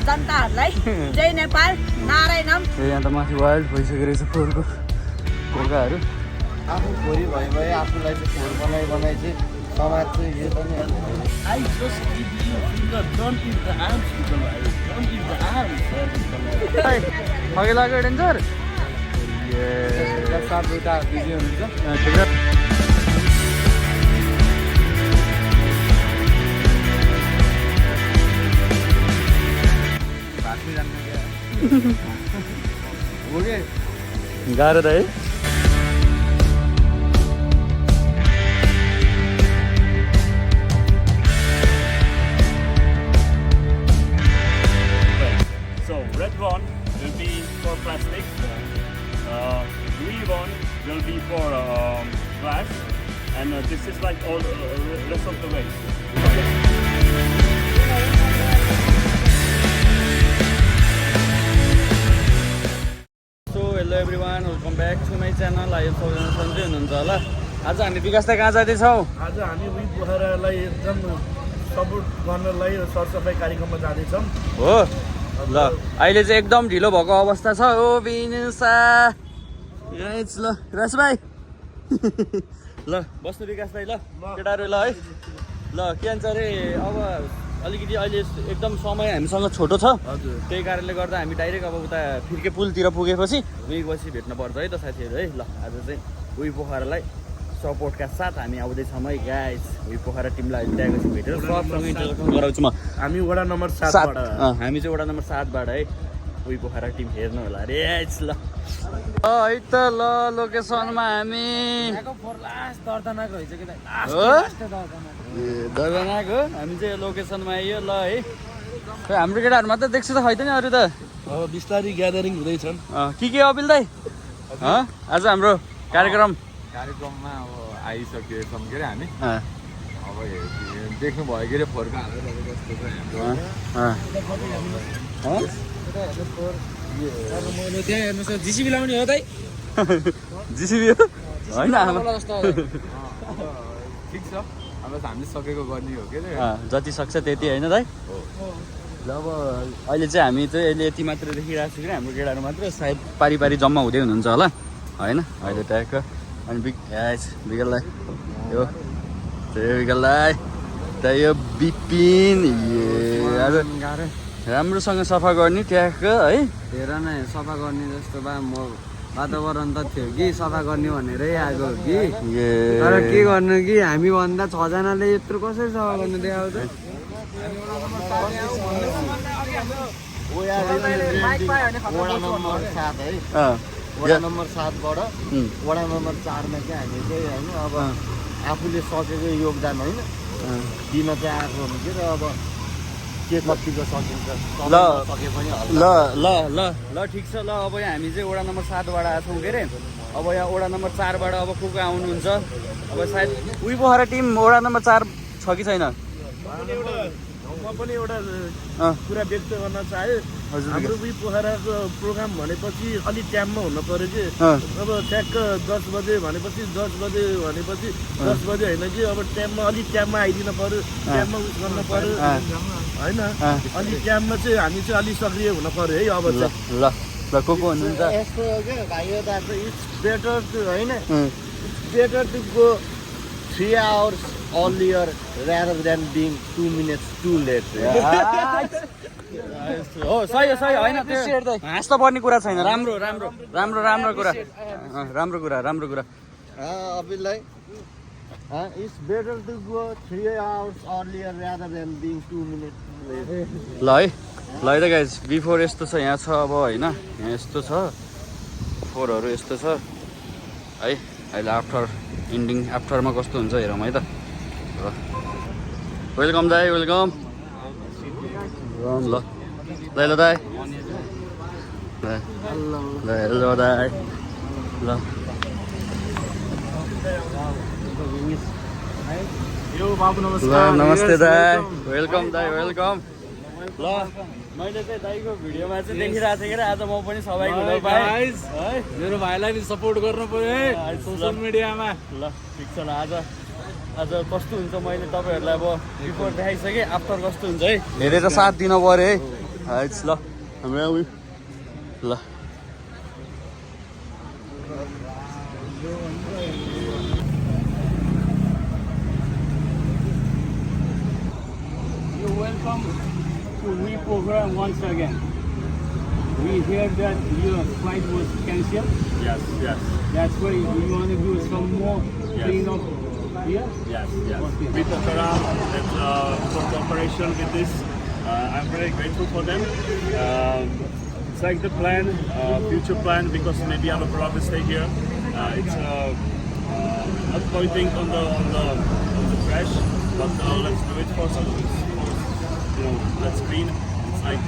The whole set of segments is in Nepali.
जनताहरूलाई जय नेपाल नारायण नाम। यहाँ त माथि वाइल्ड भइसकेको रहेछ फोहोरको घोगाहरू। आफू छोरी भयो भए आफूलाई चाहिँ फोहोर बनाइ चाहिँ समाज चाहिँ यो पनि अघि लाग्यो डेन्जर सातवटा बिजी हुनुहुन्छ। गाह्रो त है। So red one will be for plastic, green one will be for glass, and this is like all the rest of the waste. Hello everyone, welcome back to my channel. आयो सबैजना सन्चै हुनुहुन्छ होला। आज हामी विकास दाइ कहाँ जाँदैछौँ? आज हामी उही पोखरालाई एकदम सपोर्ट गर्नलाई सरसफाइ कार्यक्रममा जाँदैछौँ। हो ल, अहिले चाहिँ एकदम ढिलो भएको अवस्था छ। ओ विनुसा ल राज भाइ ल बस्नु विकास दाइ। ल केटाहरू ल है ल के भन्छ अरे, अब अलिकति अहिले एकदम समय हामीसँग छोटो छ। हजुर, त्यही कारणले गर्दा हामी डाइरेक्ट अब उता फिर्के पुलतिर पुगेपछि उहीपछि भेट्न पर्छ है त साथीहरू है। ल आज चाहिँ उही पोखरालाई सपोर्टका साथ हामी आउँदैछौँ है गाइस। उही पोखरा टिमलाई ल्याएपछि भेटेर सबसँग इन्ट्रोडक्सन गराउँछु म। हामी वडा नम्बर 7 हामी चाहिँ वडा नम्बर 7 बाट है उही पोखरा टिम हेर्नु होला अरे ल है त। ल लोकेसनमा हामी दर्दनाक हो। हामी चाहिँ लोकेसनमा आइयो ल है। हाम्रो केटाहरू मात्रै देख्छु त खै त नि अरू त अब बिस्तारै ग्यादरिङ हुँदैछन्। के अबिल दाइ आज हाम्रो कार्यक्रममा अब आइसकेछौँ के अरे हामी। अब देख्नु भयो के अरे फोहोरको हालत अब कस्तो छ मैले त्यहाँ हेर्नुहोस् जिसिबी लाउने हो दाइ। जिसिबी हो होइन ठिक छ। अब हामीले सकेको गर्ने हो के अरे। जति सक्छ त्यति होइन दाइ। ल अब अहिले चाहिँ हामी चाहिँ अहिले यति मात्र देखिरहेको छु कि हाम्रो केटाहरू मात्र सायद पारी पारी जम्मा हुँदै हुनुहुन्छ होला होइन अहिले ट्याक्क। अनि विगललाई यो विगललाई त यो बिपिन आज राम्रोसँग सफा गर्ने ट्याक्क है। हेर न सफा गर्ने जस्तो बा म वातावरण त थियो कि सफा गर्ने भनेरै आएको कि तर के गर्नु कि हामी भन्दा 6 जनाले यत्रो कसरी सफा गर्नु देखाउँछ। वडा नम्बर 7 बाट वडा नम्बर 4 मा चाहिँ हामी चाहिँ होइन अब आफूले सकेको योगदान होइन दिन चाहिँ आएको हो कि अब के कतिको सकिन्छ ल सके पनि ल ल ल ल ठिक छ। ल अब यहाँ हामी चाहिँ वडा नम्बर 7 बाट आएको छौँ के अरे। अब यहाँ वडा नम्बर 4 बाट अब को आउनुहुन्छ। अब सायद उही पोखरा टिम वडा नम्बर 4 छ कि छैन? म पनि एउटा कुरा व्यक्त गर्न चाहे। हाम्रो उही पोखराको प्रोग्राम भनेपछि अलिक टाइममा हुनु पर्यो कि। अब ठ्याक्क 10 बजे भनेपछि 10 बजे भनेपछि 10 बजे होइन कि अब टाइममा अलिक टाइममा आइदिनु पर्यो, टाइममा उस गर्न पर्यो होइन। अलिक टाइममा चाहिँ हामी चाहिँ अलिक सक्रिय हुनु पर्यो है। अब ल ल ल को हुनुहुन्छ? यस्तो हो क्या भाइ, यो त इट्स बेटर टु होइन better to go 3 hours earlier rather than being 2 minutes too late. हो सही हो होइन त्यो हाँस्न पर्ने कुरा छैन। राम्रो राम्रो राम्रो राम्रो कुरा राम्रो कुरा अबिललाई it's better to go 3 hours earlier rather than being 2 minutes late. ल है त गाइज बिफोर यस्तो छ यहाँ छ अब होइन यहाँ यस्तो छ फोहोरहरू यस्तो छ है। अहिले आफ्टरमा कस्तो हुन्छ हेरौँ है त। वेलकम दाइ वेलकम ल ल दाइ हेलो दाइ ल नमस्ते दाइ वेलकम दाइ वेलकम। ल मैले चाहिँ दाइको भिडियोमा चाहिँ देखिरहेको थिएँ कि आज म पनि सबैको हुन पाएँ है। मेरो भाइलाई नि सपोर्ट गर्नु पर्यो है सोसियल मिडियामा। ल ठिक छ ल आज कस्तो हुन्छ मैले तपाईँहरूलाई अब बिफोर देखाइसकेँ आफ्टर कस्तो हुन्छ है हेरेर साथ दिन पऱ्यो है। हाइट्स ल हाम्रो यहाँ उयो ल You're welcome to reprogram once again. We hear that your flight was cancelled. Yes, yes, That's why we want to do some more clean up here. yes, yes. Okay. We Pokhara for cooperation with this. I'm very grateful for them. It's like the plan, future plan, because maybe our brother will stay here. It's not pointing on the trash, but let's do it for some, let's clean. It's like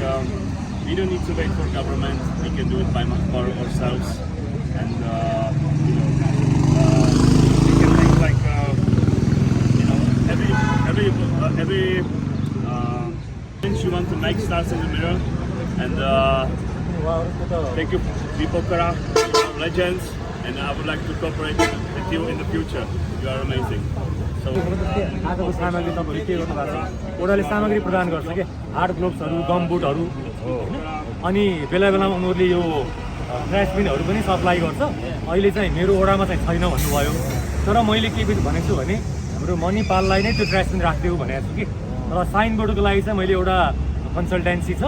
we don't need to wait for government. We can do it by ourselves, and we can make like every things you want to make starts in the mirror. And thank you, Pokhara, legends, and I would like to cooperate with you in the future. You are amazing. So आजको सामग्री तपाईँहरूले के गर्नु भएको छ ओडाले सामग्री प्रदान गर्छ क्या हार्ड ग्लोभ्सहरू गम बुटहरू होइन अनि बेला बेलामा उनीहरूले यो ट्रास बिनहरू पनि सप्लाई गर्छ अहिले चाहिँ मेरो ओडामा चाहिँ छैन भन्नुभयो तर मैले के भनेको छु भने हाम्रो मणिपाललाई नै त्यो ट्रास बिन राखिदियो भनेको छु कि र साइनबोर्डको लागि चाहिँ मैले एउटा कन्सल्टेन्सी छ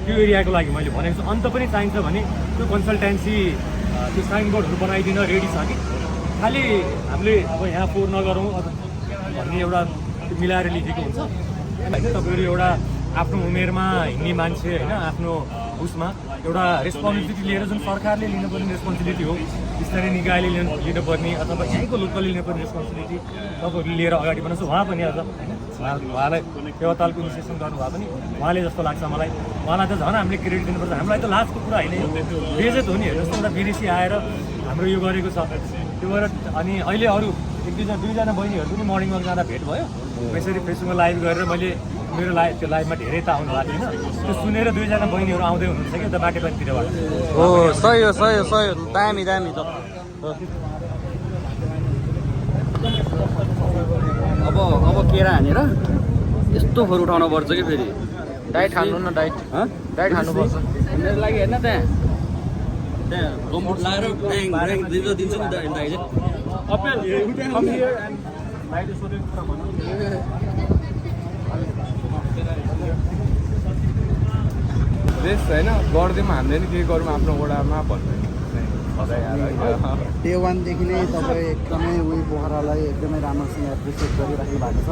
त्यो एरियाको लागि मैले भनेको छु अन्त पनि चाहिन्छ भने त्यो कन्सल्टेन्सी त्यो साइनबोर्डहरू बनाइदिन रेडी छ कि खालि हामीले अब यहाँ फोहोर नगरौँ भन्ने एउटा मिलाएर लेखेको हुन्छ होइन तपाईँहरू एउटा आफ्नो उमेरमा हिँड्ने मान्छे होइन आफ्नो उसमा एउटा रेस्पोन्सिबिलिटी लिएर जुन सरकारले लिनुपर्ने रेस्पोन्सिबिलिटी हो स्थानीय निकायले लिनुपर्ने अथवा यहीँको लोकलले लिनुपर्ने रेस्पोन्सिबिलिटी तपाईँहरूले लिएर अगाडि बढ्नुहोस् उहाँ पनि अझ होइन उहाँलाई देवतालको इनिसिएसन गर्नुभयो पनि उहाँले जस्तो लाग्छ मलाई उहाँलाई त झन् हामीले क्रेडिट दिनुपर्छ हामीलाई त लाजको कुरा होइन बेजेत हो नि जस्तो एउटा विदेशी आएर हाम्रो यो गरेको छ त्यो भएर अनि अहिले अरू दुईजना बहिनीहरू पनि मर्निङ वाक जाँदा भेट भयो यसरी फेसबुकमा लाइभ गरेर मैले मेरो त्यो लाइभमा धेरै त आउनु भएको थिएन त्यो सुनेर दुईजना बहिनीहरू आउँदै हुनुहुन्छ कि त्यो बाटेपाटीतिरबाट हो सही हो दामी त अब केरा हानेर यस्तो फोहोर उठाउनु पर्छ कि फेरि डाइट खानु न डाइट खानुपर्छ मेरो लागि हेर्न त्यहाँ गम्बुट लाएर दिन्छ नि दाइ चाहिँ बेस्ट होइन गरिदिउँ हामीले नि के गरौँ आफ्नो ओडामा भन्ने डे वानदेखि नै तपाईँ एकदमै उयो पोखरालाई एकदमै राम्रोसँग एप्रिसिएट गरिराख्नु भएको छ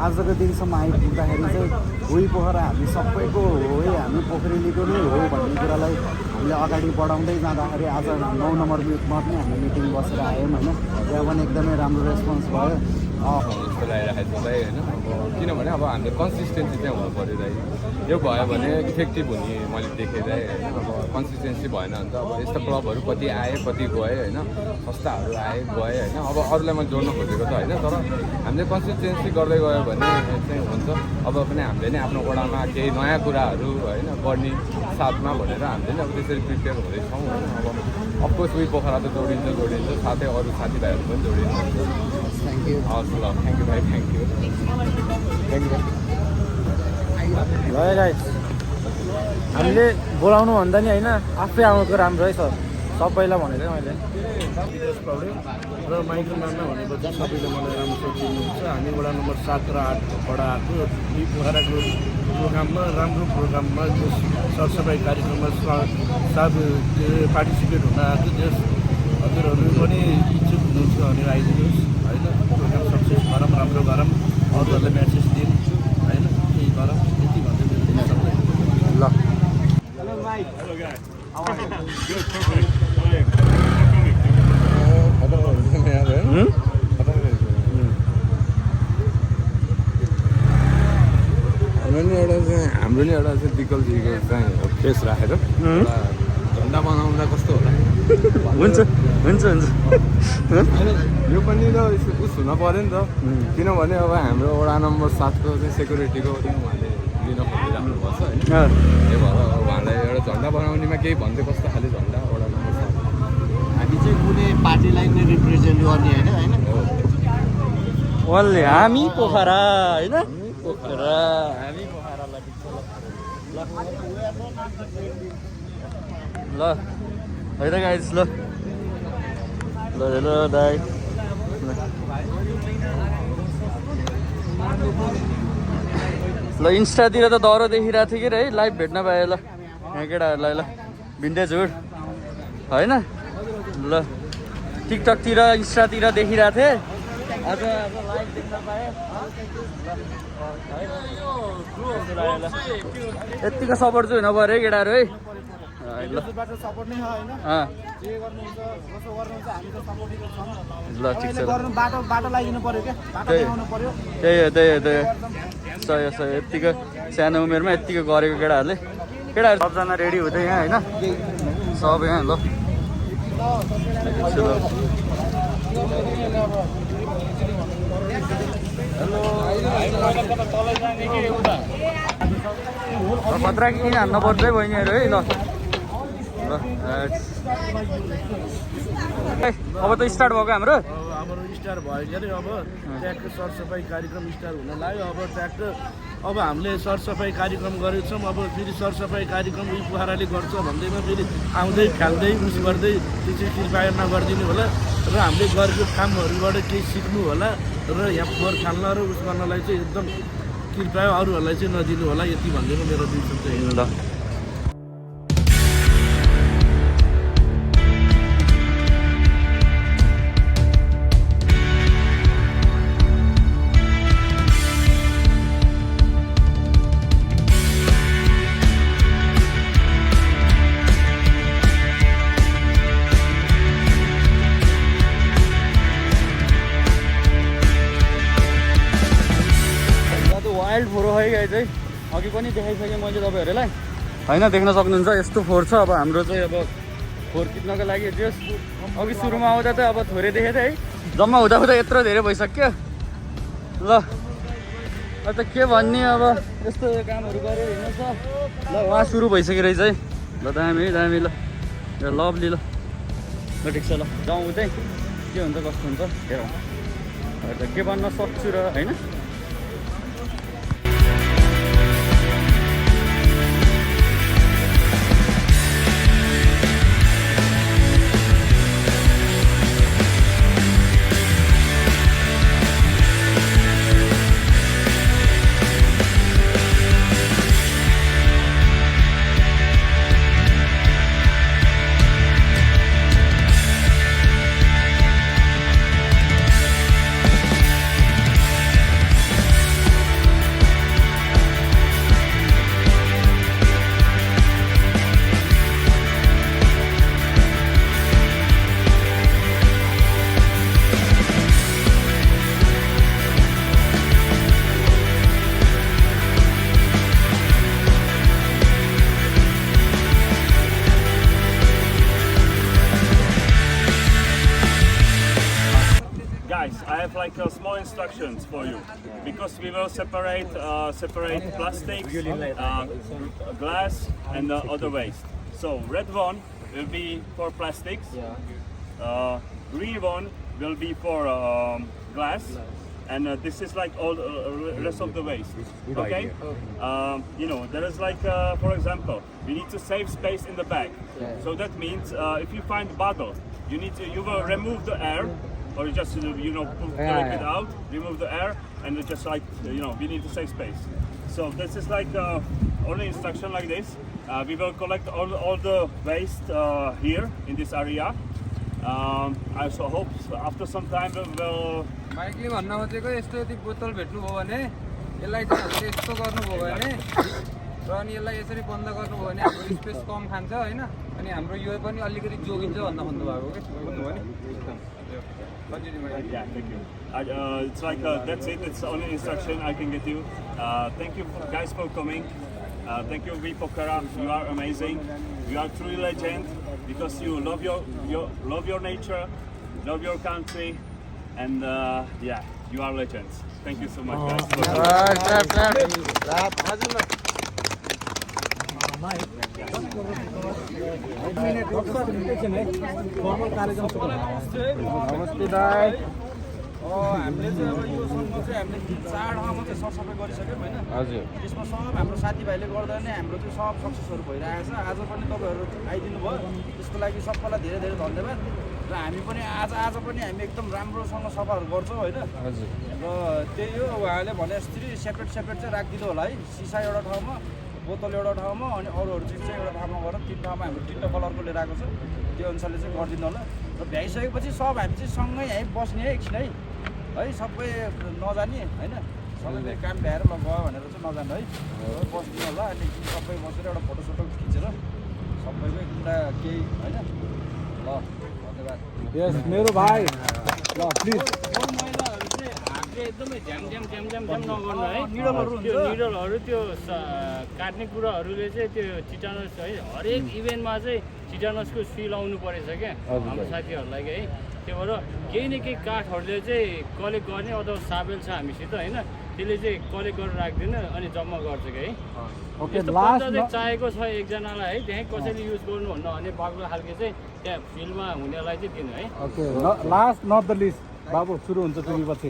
आजको दिनसम्म आइपुग्दाखेरि चाहिँ उही पोखरा हामी सबैको हो हामी पोखरेलीको नै हो भन्ने कुरालाई हामीले अगाडि बढाउँदै जाँदाखेरि आज 9 नम्बरमा पनि हामी मिटिङ बसेर आयौँ होइन त्यहाँ पनि एकदमै राम्रो रेस्पोन्स भयो जस्तो लागिरहेको छ दाइ होइन अब किनभने अब हामीले कन्सिस्टेन्सी चाहिँ हुनु पऱ्यो दाइ यो भयो भने इफेक्टिभ हुने मैले देखेँ दाइ होइन अब कन्सिस्टेन्सी भएन भने त अब यस्तो क्लबहरू कति आए कति गए होइन संस्थाहरू आए गए होइन अब अरूलाई मैले जोड्न खोजेको त होइन तर हामीले कन्सिस्टेन्सी गर्दै गयो भने चाहिँ हुन्छ अब पनि हामीले नै आफ्नो ओडामा केही नयाँ कुराहरू होइन गर्ने साथमा भनेर हामीले नै अब त्यसरी प्रिपेयर हुँदैछौँ होइन अब अफकोर्स उही पोखरा त जोडिन्छ साथै अरू साथीभाइहरू पनि जोडिन्छ थ्याङ्क यू हस् ल थ्याङ्क यू भाइ थ्याङ्क यू ल गाइस हामीले बोलाउनु भन्दा नि होइन आफै आउनुको राम्रो है सर सबैलाई भनेको मैले विदेश पढ्यो र माइकल नाना भनेपछि सबैले मलाई राम्रोसँग चिन्नुहुन्छ हामी वडा नम्बर 7 र 8बाट आएको यी पोखराको प्रोग्राममा राम्रो प्रोग्राममा जस सरसफाइ कार्यक्रममा पार्टिसिपेट हुन आएको त्यस हजुरहरू पनि इच्छुक हुनुहुन्छ भनेर आइदिनुहोस् होइन प्रोग्राम सक्सेस गरौँ राम्रो गरौँ अरूहरूलाई म्यासेज दिउँ होइन केही गरौँ यति भन्दै सबै ल hello guys. Good, perfect. हाम्रो नि एउटा चाहिँ विकल्पको चाहिँ फेस राखेर झन्डा बनाउँदा कस्तो होला हुन्छ यो पनि त उस हुन पऱ्यो नि त किनभने अब हाम्रो वडा नम्बर 7 को चाहिँ सेक्युरिटीको उहाँले लिन खोजिराख्नुपर्छ होइन त्यही भएर उहाँलाई एउटा झन्डा बनाउनेमा केही भन्दै कस्तो खाले झन्डा वडा नम्बर 7 हामी चाहिँ कुनै पार्टीलाई नै रिप्रेजेन्ट गर्ने होइन ओन्ली हामी पोखरा होइन पोखरा हामी पोखरालाई ल है त गाइस ल ल ल दाइ ल इन्स्टातिर त दह्रो देखिरहेको थियो कि है लाइभ भेट्न पाएँ ल यहाँ केटाहरूलाई ल भिन्टेज हुड होइन ल टिकटकतिर इन्स्टातिर देखिरहेको थिएँ आज लाइभ देख्न पाएँ यत्तिको सपोर्ट चाहिँ हुनु पऱ्यो है केटाहरू है ल सपोर्ट नै होइन जे गर्नुहुन्छ जसो गर्नुहुन्छ हामी त सपोर्टिभ छौँ ल ठिक छ गर्नु बाटो लागिनु पर्यो क्या बाटो देखाउनु पर्यो त्यही हो सही हो यत्तिको सानो उमेरमा यत्तिको गरेको केटाहरू सबजना रेडी हुँदै यहाँ होइन सब यहाँ ल खतरा किन हान्न पर्छ है बहिनीहरू है ल अब त स्टार्ट भएको हाम्रो स्टार भयो के अरे अब ट्याक्क सरसफाइ कार्यक्रम स्टार हुन लाग्यो अब ट्याक्क अब हामीले सरसफाइ कार्यक्रम गरेको छौँ अब फेरि सरसफाइ कार्यक्रम यी पोखराले गर्छ भन्दैमा फेरि आउँदै फ्याल्दै उस गर्दै त्यो चाहिँ कृपया नगरिदिनु होला र हामीले गरेको कामहरूबाट केही सिक्नु होला र यहाँ फोहोर फाल्न र उस गर्नलाई चाहिँ एकदम कृपया अरूहरूलाई चाहिँ नदिनु होला यति भन्दैमा मेरो दुई शब्द ल वाइल्ड फोहोर है गाई चाहिँ अघि पनि देखाइसकेँ मैले तपाईँहरूलाई होइन देख्न सक्नुहुन्छ यस्तो फोहोर छ अब हाम्रो चाहिँ अब फोहोर किन्नको लागि जस अघि सुरुमा आउँदा त अब थोरै देखेँ त है जम्मा हुँदा हुँदा यत्रो धेरै भइसक्यो ल अन्त के भन्ने अब यस्तो कामहरू गरेर हिँड्नु छ ल उहाँ सुरु भइसक्यो रहेछ है ल दामी ल लभली ल ठिक छ ल जाउँ चाहिँ के हुन्छ कस्तो हुन्छ हेरौँ के भन्न सक्छु र होइन I have like small instructions for you because we will separate plastics, glass, and other waste. So red one will be for plastics. Green one will be for glass. And this is like all rest of the waste. Okay, you know there is like for example, we need to save space in the bag. So that means if you find bottle, you will remove the air, or just you know put the liquid out, remove the air, and just like you know we need to save space. So this is like only instruction like this. We will collect all the waste here in this area. I also hope after some time we will. माइकले भन्न खोजेको यस्तो यति बोतल भेट्नुभयो भने यसलाई चाहिँ हामीले यस्तो गर्नुभयो भने र अनि यसलाई यसरी बन्द गर्नुभयो भने हाम्रो स्पेस कम खान्छ हैन अनि हाम्रो यो पनि अलिकति जोगिन्छ भन्न खोज्नु भएको के बुझ्नुभयो नि Yeah, thank you. It's like that's it. It's only instruction I can get you. Thank you guys for coming. Thank you, V Pokhara. You are amazing. You are truly legend because you love your nature, love your country, and yeah, you are legends. Thank you so much, guys. नमस्ते दाइ हामीले चाहिँ अब यो सङ्घमा चाहिँ हामीले 4 ठाउँमा चाहिँ सरसफाइ गरिसक्यौँ होइन हजुर त्यसमा सब हाम्रो साथीभाइले गर्दा नै हाम्रो चाहिँ सब सक्सेसहरू भइरहेको छ आज पनि तपाईँहरू आइदिनु भयो त्यसको लागि सबैलाई धेरै धेरै धन्यवाद र हामी पनि आज पनि हामी एकदम राम्रोसँग सफाहरू गर्छौँ होइन हजुर र त्यही हो उहाँले भने जस्तै सेपरेट चाहिँ राखिदिनु होला है सिसा एउटा ठाउँमा बोतल एउटा ठाउँमा अनि अरूहरू चिज चाहिँ एउटा ठाउँमा गरेर 3 ठाउँमा हाम्रो 3टा कलरको लिएर आएको छ त्यो अनुसारले चाहिँ गरिदिनु होला र भ्याइसकेपछि सब हामी चाहिँ सँगै यहीँ बस्ने है एकछिन है सबै नजाने होइन सबैले काम भ्याएर ल गयो भनेर चाहिँ नजानु है बस्नु होला अनि सबै बसेर एउटा फोटोसोटो खिचेर सबैको एउटा केही होइन ल धन्यवाद यस मेरो भाइ ल प्लिज मैलाहरू चाहिँ हातले एकदमै झ्याम नगर्नु है त्यो निडलहरू त्यो काट्ने कुराहरूले चाहिँ त्यो चिटानस है हरेक इभेन्टमा चाहिँ चिटानसको सुई लाउनु परेछ क्या हाम्रो साथीहरूलाई है त्यही भएर केही न केही काठहरूले चाहिँ कलेक्ट गर्ने अथवा साबेल छ हामीसित होइन त्यसले चाहिँ कलेक्ट गरेर राख्दैन अनि जम्मा गर्छ कि है यस्तो पन्जा चाहिँ चाहिएको छ एकजनालाई है त्यहीँ कसैले युज गर्नुभन्दा भने बाक्लो खालको चाहिँ त्यहाँ फिल्डमा हुनेलाई चाहिँ दिनु है okay last not the list बाबु सुरु हुन्छ तिमी पछि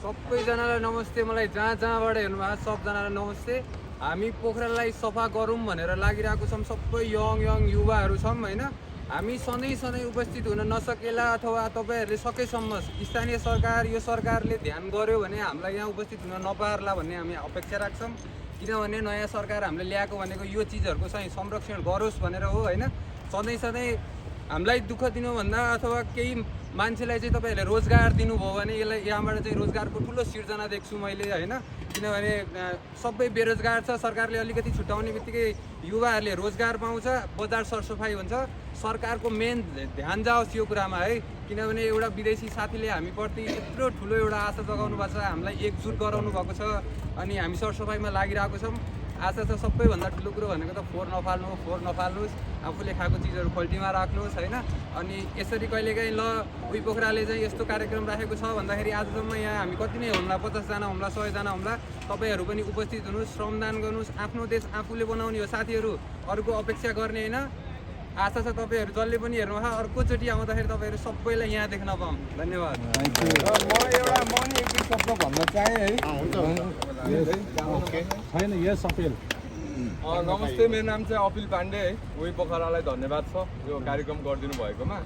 सबैजनालाई नमस्ते मलाई जहाँबाट हेर्नुभएको सबजनालाई नमस्ते हामी पोखरालाई सफा गरौँ भनेर लागिरहेको छौँ सबै यङ युवाहरू छौँ होइन हामी सधैँ उपस्थित हुन नसकेला अथवा तपाईँहरूले सकेसम्म स्थानीय सरकार यो सरकारले ध्यान गर्यो भने हामीलाई यहाँ उपस्थित हुन नपार्ला भन्ने हामी अपेक्षा राख्छौँ किनभने नयाँ सरकार हामीले ल्याएको भनेको यो चिजहरूको चाहिँ संरक्षण गरोस् भनेर हो होइन सधैँ हामीलाई दुःख दिनुभन्दा अथवा केही मान्छेलाई चाहिँ तपाईँहरूले रोजगार दिनुभयो भने यसलाई यहाँबाट चाहिँ रोजगारको ठुलो सिर्जना देख्छु मैले होइन किनभने सबै बेरोजगार छ सरकारले अलिकति छुट्याउने बित्तिकै युवाहरूले रोजगार पाउँछ बजार सरसफाइ हुन्छ सरकारको मेन ध्यान जाओस् यो कुरामा है किनभने एउटा विदेशी साथीले हामीप्रति यत्रो ठुलो एउटा आशा जगाउनु भएको छ हामीलाई एकजुट गराउनु भएको छ अनि हामी सरसफाइमा लागिरहेको छौँ आशा छ सबैभन्दा ठुलो कुरो भनेको त फोहोर नफाल्नुहोस् आफूले खाएको चिजहरू खल्टीमा राख्नुहोस् होइन अनि यसरी कहिलेकाहीँ ल उही पोखराले चाहिँ यस्तो कार्यक्रम राखेको छ भन्दाखेरि आजसम्म यहाँ हामी कति नै होला 50 जना होला 100 जना होला तपाईँहरू पनि उपस्थित हुनुहोस् श्रमदान गर्नुहोस् आफ्नो देश आफूले बनाउने हो साथीहरू अरूको अपेक्षा गर्ने होइन आशा छ तपाईँहरू जसले पनि हेर्नुभयो अर्कोचोटि आउँदाखेरि तपाईँहरू सबैलाई यहाँ देख्न पाऊँ धन्यवाद मलाई एउटा मनी एक दुई शब्द भन्न चाहेँ है छैन यस अपिल नमस्ते मेरो नाम चाहिँ अपिल पाण्डे है उही पोखरालाई धन्यवाद छ यो कार्यक्रम गरिदिनु भएकोमा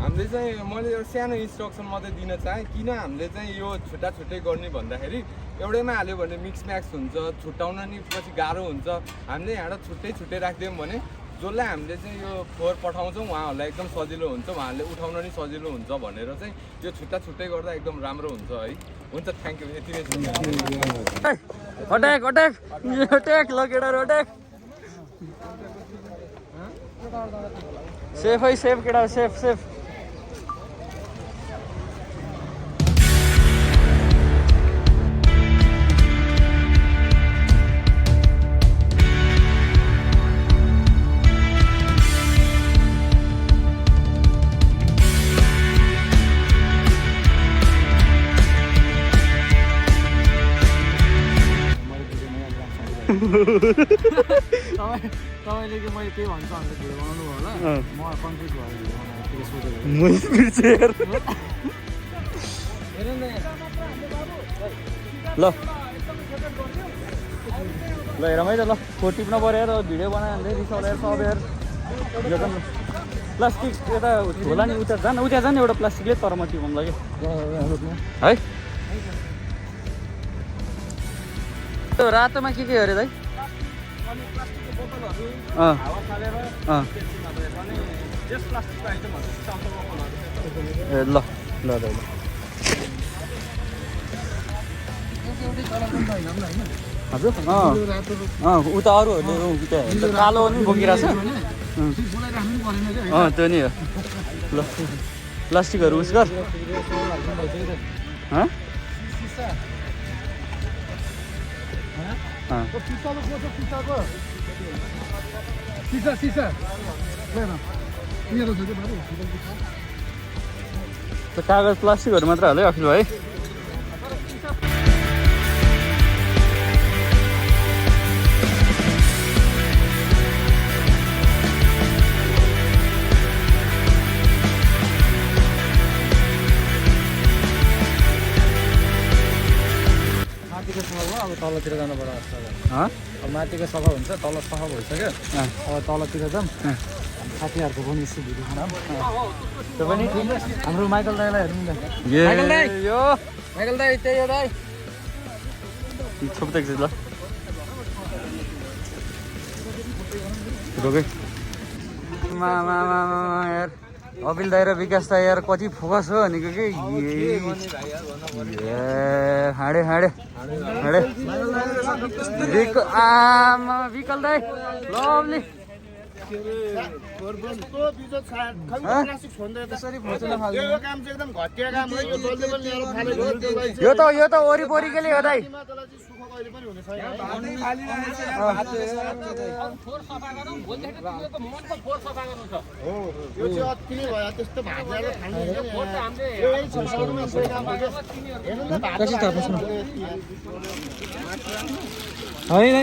हामीले चाहिँ मैले एउटा सानो इन्स्ट्रक्सन मात्रै दिन चाहेँ किन हामीले चाहिँ यो छुट्टै गर्ने भन्दाखेरि एउटैमा हाल्यो भने मिक्स म्याक्स हुन्छ छुट्याउन नि पछि गाह्रो हुन्छ हामीले यहाँबाट छुट्टै राखिदियौँ भने जसलाई हामीले चाहिँ यो फोहोर पठाउँछौँ उहाँहरूलाई एकदम सजिलो हुन्छ उहाँहरूले उठाउन नि सजिलो हुन्छ भनेर चाहिँ यो छुट्टै गर्दा एकदम राम्रो हुन्छ है हुन्छ थ्याङ्क यू यति नै अट्याक लगेर अट्याक सेफ है सेफ केटा सेफ तपाईँले कि मैले त्यही भन्छ भनेर भिडियो बनाउनु भयो होला म कन्फ्युज भएर भिडियो बनाएको ल हेर मैले ल फोटो टिप्न पऱ्यो र भिडियो बनायो भने रिसाउलेर सबेर प्लास्टिक यता होला नि उता जान एउटा प्लास्टिकले तर म टिपाउँला कि है त्यो रातोमा के अरे दाइ ए ल हजुर उता अरूहरूले कालो नि बोकिरहेछ त्यो नि हो ल प्लास्टिकहरू उस गर कागज प्लास्टिकहरू मात्र हाल्यो अखिल भाइ तलतिर जानुपर्छ जस्तो लाग्यो। अब माथिको सफा हुन्छ, तल सफा भइसक्यो, अब तलतिर जाऊँ। साथीहरूको पनि यसो भिडियो बनाऊँ। त्यो पनि हाम्रो माइकल दाईलाई हेर्नु न। माइकल दाई यो माइकल दाई त्यही हो दाई। छोप्दै ल रोके यार अपिल दाई र विकास दाई यार कति फोकस हो भनेको कि हाँडे आमा विकल दाई लभली यो त वरिपरिकै हो दाइ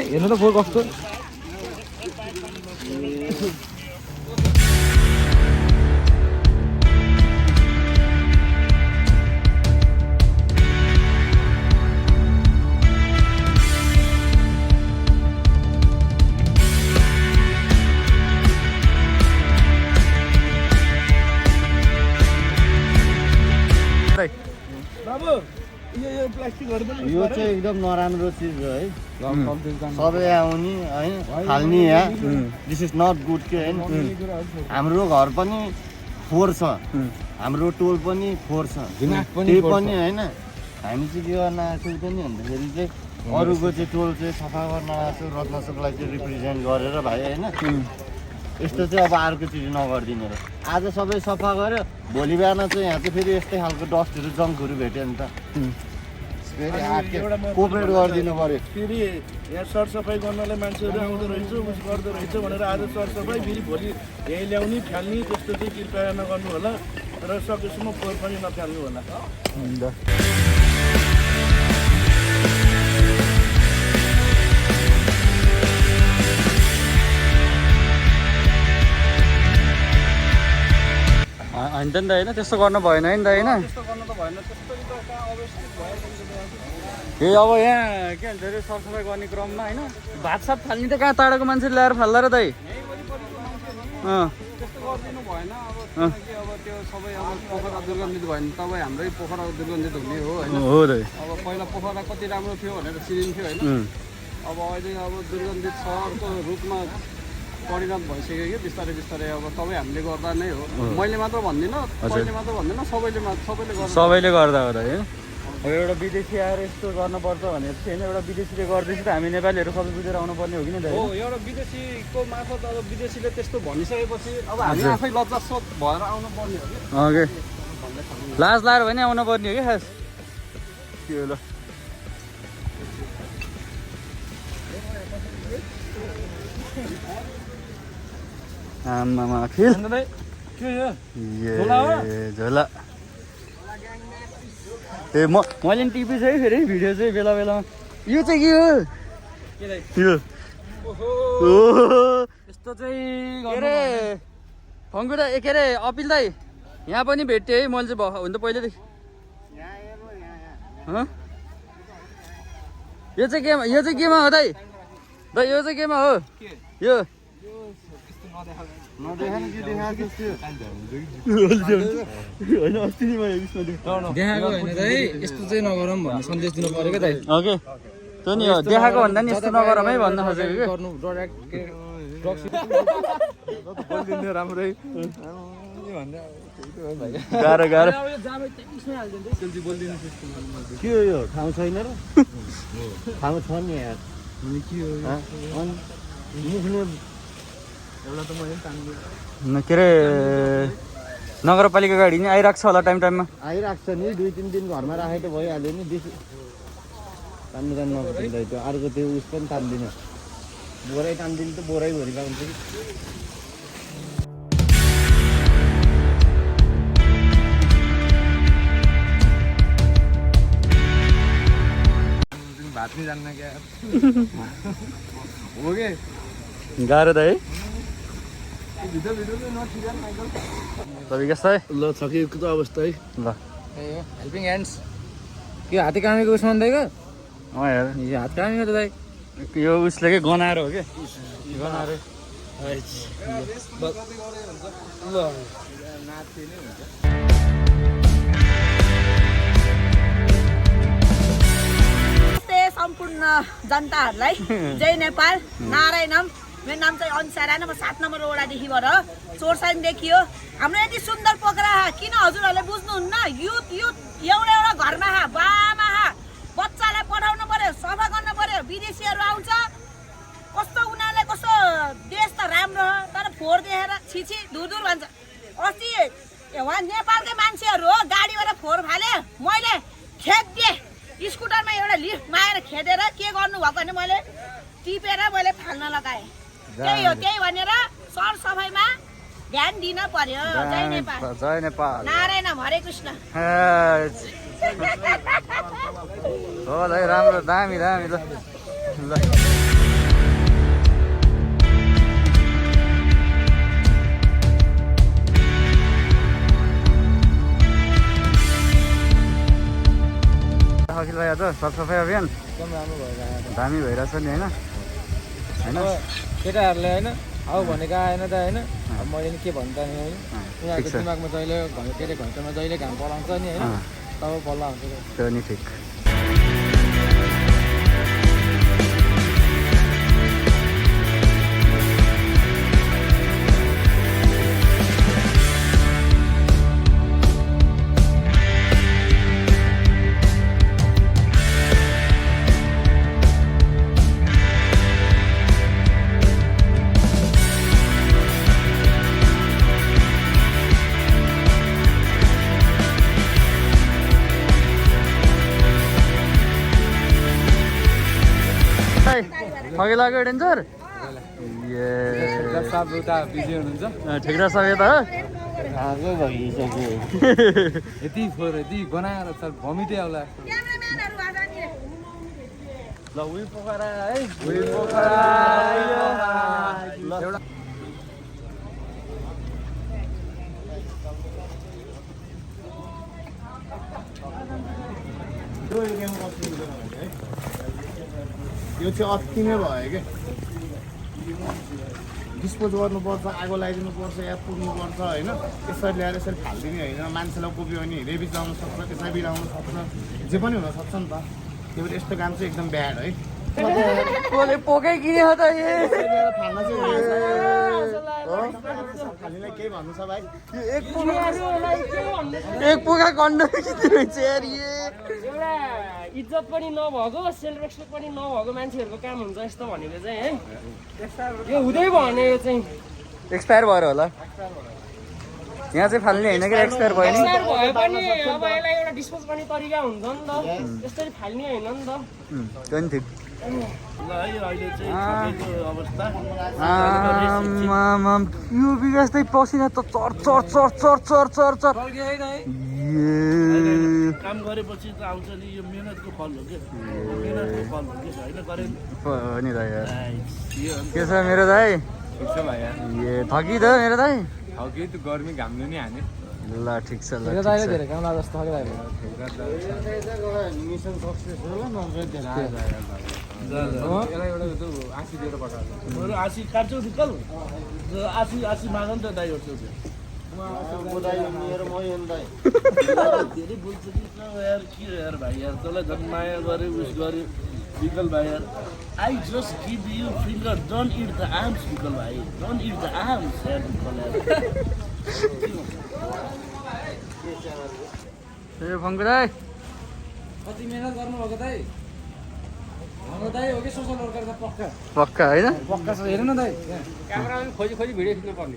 हेर्नु त फोर कस्तो यो चाहिँ एकदम नराम्रो चिज हो है सबै आउने है फाल्ने यहाँ दिस इज नट गुड के होइन हाम्रो घर पनि फोहोर छ हाम्रो टोल पनि फोहोर छ त्यही पनि होइन हामी चाहिँ के गर्न आएको त नि भन्दाखेरि चाहिँ अरूको चाहिँ टोल चाहिँ सफा गर्न आएको रत्नसोकलाई चाहिँ रिप्रेजेन्ट गरेर भाइ होइन यस्तो चाहिँ अब अर्को चिज नगरिदिनु र आज सबै सफा गऱ्यो भोलि बिहान चाहिँ यहाँ चाहिँ फेरि यस्तै खालको डस्टहरू जङ्कहरू भेट्यो नि त कोअपरेट गरिदिनु पर्यो फेरि यहाँ सरसफाइ गर्नलाई मान्छेहरू आउँदो रहेछ उस गर्दो रहेछ भनेर आज सरसफाइ फेरि भोलि यहीँ ल्याउने फ्याल्ने त्यस्तो चाहिँ कृपया नगर्नु होला र सकेसम्म फोहोर पनि नफ्याल्नु होला होइन त नि त होइन त्यस्तो गर्नु भएन है नि त होइन ए अब यहाँ के भन्छ अरे सरसफाइ गर्ने क्रममा होइन भातसात फाल्ने त कहाँ टाढोको मान्छे ल्याएर फाल्दा र दाइ त्यस्तो गरिदिनु भएन अब किनकि अब त्यो सबै अब पोखरा दुर्गन्धित भयो भने तपाईँ हाम्रै पोखरा दुर्गन्धित हुने हो होइन हो दाइ अब पहिला पोखरा कति राम्रो थियो भनेर चिनिन्थ्यो होइन अब अहिले अब दुर्गन्धित सहरको रूपमा परिणत भइसक्यो कि बिस्तारै बिस्तारै अब तपाईँ हामीले गर्दा नै हो मैले मात्र भन्दिनँ तपाईँले मात्र भन्दिनँ सबैले गर्दा हो दाइ अब एउटा विदेशी आएर यस्तो गर्नुपर्छ भनेर चाहिँ होइन एउटा विदेशीले गर्दैछ त हामी नेपालीहरू सबै बुझेर आउनुपर्ने हो कि नि त हो एउटा विदेशीको मार्फत अब विदेशीले त्यस्तो भनिसकेपछि अब हामी आफै लज्जास्पद भएर आउनुपर्ने हो कि लाज लाएर भने आउनु पर्ने हो कि खास के हो ल आमामा अखिल झोला ए मैले नि टिपी छ है फेरि भिडियो चाहिँ बेला बेलामा यो चाहिँ के हो यो यस्तो चाहिँ के अरे फङ्कु दाइ के अरे अपिल दाइ यहाँ पनि भेटेँ है मैले चाहिँ हुन त पहिल्यैदेखि यो चाहिँ केमा हो दाइ दाइ यो चाहिँ केमा हो यो देखाएको होइन दाइ यस्तो चाहिँ नगरौँ भन्ने सन्देश दिनु पऱ्यो क्या दाइ ओके त्यो नि हो देखाएको भन्दा नि यस्तो नगरौँ है भन्न खोजेको कि गर्नु बोलिदिनु राम्रै गाह्रो गाह्रो के हो यो ठाउँ छैन र ठाउँ छ नि यार के अरे नगरपालिका गाडी नि आइरहेको छ होला टाइम टाइममा आइरहेको छ नि 2-3 दिन घरमा राखे त भइहाल्यो नि बेसी तान्नु नपर्दैन त्यो अर्को त्यो उस पनि तान्दिन बोरै तान्दिनु त बोरै भरि लाउँछ कि भात नहीं जानना क्या हो गए गाह्रो त है भिडियो चाहिँ नठिक माइकल विकास दाइ ल सकेको त अवस्था है ल हेल्पिङ ह्यान्ड्स के हाते कामेको उसमा भन्दैको हेर हात कहाँ मेरो दाइ यो उसले के गनाएर हो क्या गनाएर नमस्ते सम्पूर्ण जनताहरूलाई जय नेपाल नारायणम मेरो नाम चाहिँ अनुसा राणा म 7 नम्बर वडादेखिबाट चोरसानदेखि हो हाम्रो यति सुन्दर पोखरा किन हजुरहरूले बुझ्नुहुन्न युथ एउटा एउटा घरमा बामा बच्चालाई पठाउनु पर्यो सफा गर्नु पर्यो विदेशीहरू आउँछ कस्तो उनीहरूलाई कस्तो देश त राम्रो हो तर फोहोर देखेर छिछि धुर भन्छ अस्ति उहाँ नेपालकै मान्छेहरू हो गाडीबाट फोहोर फाले मैले खेद्दिएँ स्कुटरमा एउटा लिफ्टमा आएर खेदेर के गर्नुभएको भने मैले टिपेर मैले फाल्न लगाएँ त्यही हो त्यही भनेर सरसफाइमा ध्यान दिन पर्यो जय नेपाल जय नेपाल नारायण हरे कृष्ण हो ल राम्रो दामी दामी ल अखिल भाइ आज सरसफाइ अभियान एकदम राम्रो भएर दामी भइरहेछ नि होइन केटाहरूले होइन आऊ भनेको आएन त होइन अब मैले नि के भन्नु त नि होइन उनीहरूको दिमागमा जहिले के अरे घन्टामा जहिले घाम पलाउँछ नि होइन तब बल्ल हुन्छ त्यो नि ठिक ठगी लाग्यो डेन्जर साहब उता बिजी हुनुहुन्छ ठेक्रा सब यता हो यति फोहोर यति गनाएर सर भमिटै आउला ल उही पोखरा है एउटा यो चाहिँ अति नै भयो क्या डिस्पोज गर्नुपर्छ आगो लगाइदिनुपर्छ या पुग्नुपर्छ होइन यसरी ल्याएर यसरी फालिदिने होइन मान्छेलाई कोप्यो भने रेबिज आउन सक्छ त्यसलाई बिराउन सक्छ जे पनि हुनसक्छ नि त त्यो भएर यस्तो काम चाहिँ एकदम ब्याड है कोले पोकै किन्यो त फाल्न चाहिँ खालीलाई केही भन्नु छ भाइ एक पोका गन्ड किन्यो यार एउटा इज्जत पनि नभएको सेल्फ रेस्पेक्ट पनि नभएको मान्छेहरूको काम हुन्छ यस्तो भनेको चाहिँ है यो हुँदै भने यो चाहिँ एक्सपायर भएर होला यहाँ चाहिँ फाल्ने होइन कि एक्सपायर भयो नि भए पनि अब यसलाई एउटा डिस्पोज गर्ने तरिका हुन्छ नि त यसरी फाल्ने होइन नि त त्यो नि ठिक ल है अहिले चाहिँ ठगेको अवस्था यो विकास चाहिँ पसिना त चर चर चर चर चर चर चर काम गरेपछि त आउँछ नि यो मेहनतको फल हो क्या मेहनतको फल हो कि होइन गरे नि त यार के छ मेरो दाइ ठिक छ भाइ ए थकी त मेरो दाइ कि त्यो गर्मी घामले नि हाने ल ठिक छ ल धेरै काम लाग्छ जस्तो मिसन सक्सेस हो ल यसलाई एउटा त्यो आँसी दिएर पठाएको बरु आसी काट्छौ निकल आसी माग नि त दाइहरू धेरै बोल्छ कि यार के यार भाइ यार तँलाई झन् माया गऱ्यो उस गऱ्यो विकल भाइ यार I just give you finger don't it the arms विकल भाइ डोन्ट इट द आर्म्स यार विकल ए फङ्कु दाइ कति मेहनत गर्नुभएको दाइ हाम्रो दाइ हो कि सोसल वर्कर त पक्का पक्का होइन पक्का छ हेर्नु न दाइ क्यामेरामा खोजी भिडियो खिच्नु पर्ने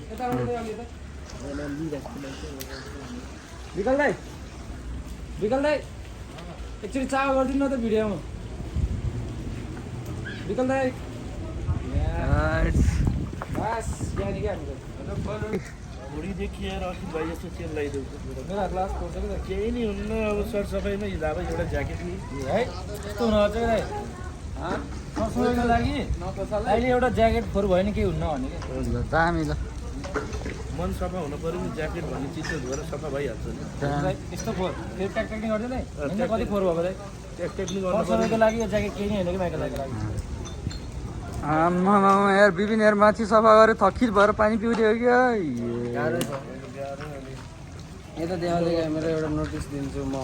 विकल दाइ एकचोटि चाह गरिदिनु न त भिडियोमा विकल दाइ बस यहाँ क्या भुँडीदेखि आएर अखिल भाइ यस्तो तेल लगाइदेऊ मेरा क्लास पर्छ कि केही नि हुन्न अब सरसफाइमा हिजो एउटा ज्याकेट नि है यस्तो हुनुहुन्छ कि दाइ सरसफाइको लागि अहिले एउटा ज्याकेट फोहोर भयो नि केही हुन्न भने कि दामी ल मन सफा हुनु पऱ्यो नि ज्याकेट भन्ने चिज चाहिँ धोएर सफा भइहाल्छ नि यस्तो फोहोर फेरि ट्याक ट्याक्टिङ गर्दैन है कति फोहोर भएको दाइ टेक्निक गर्नु लागि यो ज्याकेट केही नै होइन कि माइकको लागि आम्मा यार विपिन यार माथि सफा गरेर थकित भएर पानी पिउँदै क्या यता देखाउँदै मेरो एउटा नोटिस दिन्छु म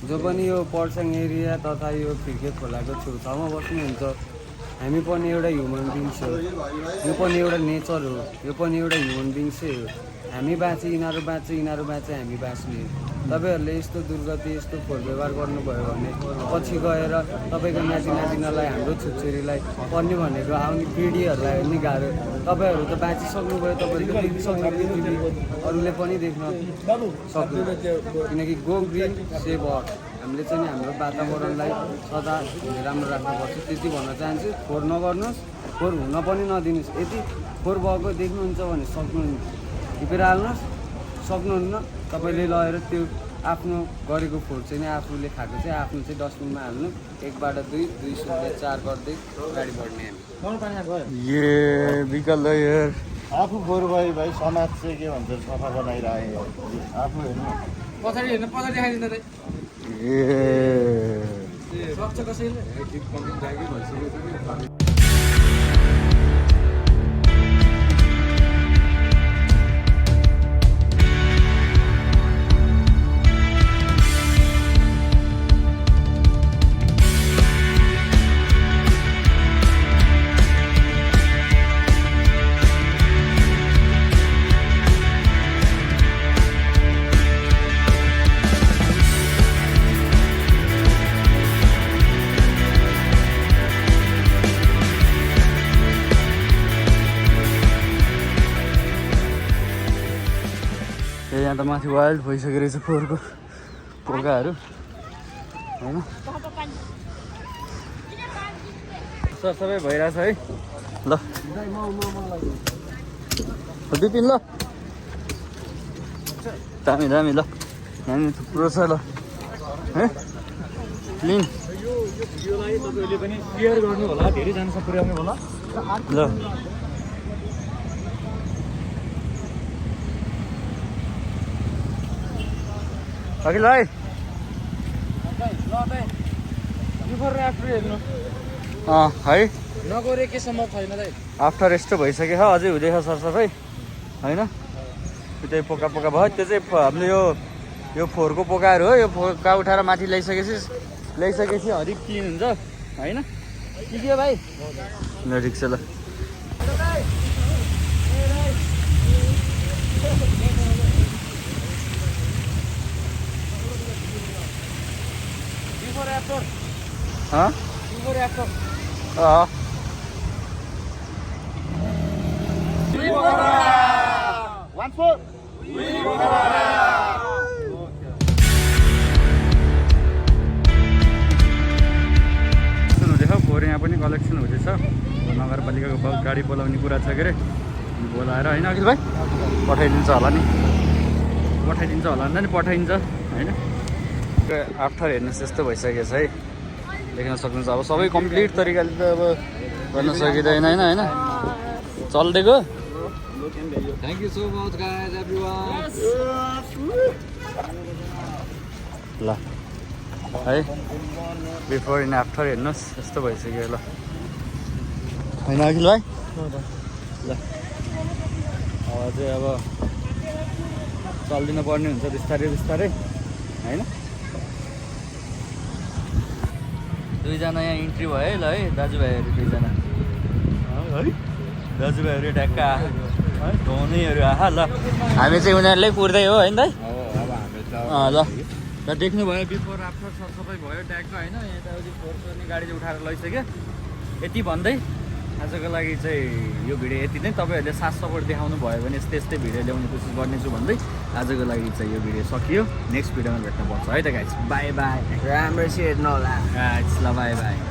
जो पनि यो पर्साङ एरिया तथा यो फिर्के खोलाको छेउछाउमा बस्नुहुन्छ हामी पनि एउटा ह्युमन बिङ्स हो यो पनि एउटा नेचर हो यो पनि एउटा ह्युमन बिङ्सै हो हामी बाँचे यिनीहरू बाँचे यिनीहरू बाँचे हामी बाँच्ने तपाईँहरूले यस्तो दुर्गति यस्तो फोहोर व्यवहार गर्नुभयो भने पछि गएर तपाईँको नाति नातिनालाई हाम्रो छोरीलाई पर्ने भनेको आउने पिँढीहरूलाई पनि गाह्रो तपाईँहरू त बाँचिसक्नुभयो तपाईँहरूले देखिसक्नु पृथ्वी अरूले पनि देख्न सक्नु किनकि गो ग्रिन सेभ अर्थ हामीले चाहिँ हाम्रो वातावरणलाई सदा राम्रो राख्नुपर्छ त्यति भन्न चाहन्छु फोहोर नगर्नुहोस् फोहोर हुन पनि नदिनुहोस् यदि फोहोर भएको देख्नुहुन्छ भने सक्नुहुन्छ टिपेर हाल्नुहोस् सक्नुहुन्न तपाईँले लगेर त्यो आफ्नो गरेको फोहोर चाहिँ आफूले खाएको चाहिँ आफ्नो चाहिँ डस्टबिनमा हाल्नु 1बाट 2 2-0-4 गर्दै अगाडि बढ्ने हामी विकल यार आफू फोहोर भयो भाइ समाज चाहिँ के भन्छ सफा बनाइरहेको आफू हेर्नु पछाडि हेर्नु पछाडि देखाइदिनु त सक्छ कसैले यहाँ त माथि वाइल्ड भइसकेको रहेछ फोहोरको पोकाहरू होइन सबै भइरहेछ है ल विपिन ल दामी दामी ल यहाँनिर थुप्रो छ ल है क्लिन यो भिडियोलाई तपाईँहरूले पनि सेयर गर्नु होला धेरैजनासम्म पुर्याउनु होला ल अघिल भाइ बिफोर आफ्टर हेर्नु है नगरे के सम्भव छैन दाइ आफ्टर यस्तो भइसक्यो छ अझै हुँदैछ सरसफाइ होइन त्यही पोका पोका भयो त्यो चाहिँ हामीले यो फोहोरको पोकाहरू हो यो पोका उठाएर माथि ल्याइसकेपछि हरिक क्लिन हुन्छ होइन के हो भाइ ल ठिक छ ल फोहोर यहाँ पनि कलेक्सन हुँदैछ नगरपालिकाको गाडी बोलाउने कुरा छ के अरे बोलाएर होइन अघिल भाइ पठाइदिन्छ होला नि पठाइदिन्छ होइन आफ्टर हेर्नुहोस् यस्तो भइसकेको छ है देख्न सक्नुहुन्छ अब सबै कम्प्लिट तरिकाले त अब गर्न सकिँदैन होइन चल्देको thank you so much guys everyone ल है बिफोर एन्ड आफ्टर हेर्नुहोस् यस्तो भइसक्यो ल होइन अघिल भाइ ल अब चाहिँ अब चलिदिनु पर्ने हुन्छ बिस्तारै होइन दुईजना यहाँ इन्ट्री भयो है ल है दाजुभाइहरू दुईजना है दाजुभाइहरू ढ्याक्क है धोनीहरू आहा ल हामी चाहिँ उनीहरूले कुर्दै हो होइन दाइ ल र देख्नुभयो बिफोर आफ्टर सबै भयो ट्यागको होइन यताउति फोहोर सोर्ने गाडी चाहिँ उठाएर लैसक्यो यति भन्दै आजको लागि चाहिँ यो भिडियो यति नै तपाईँहरूले साथ सपोर्ट देखाउनु भयो भने यस्तै भिडियो ल्याउने कोसिस गर्नेछु भन्दै आजको लागि चाहिँ यो भिडियो सकियो नेक्स्ट भिडियोमा भेट्नुपर्छ है त गाइस बाई बाई राम्रो हेर्नु होला ल बाई बाई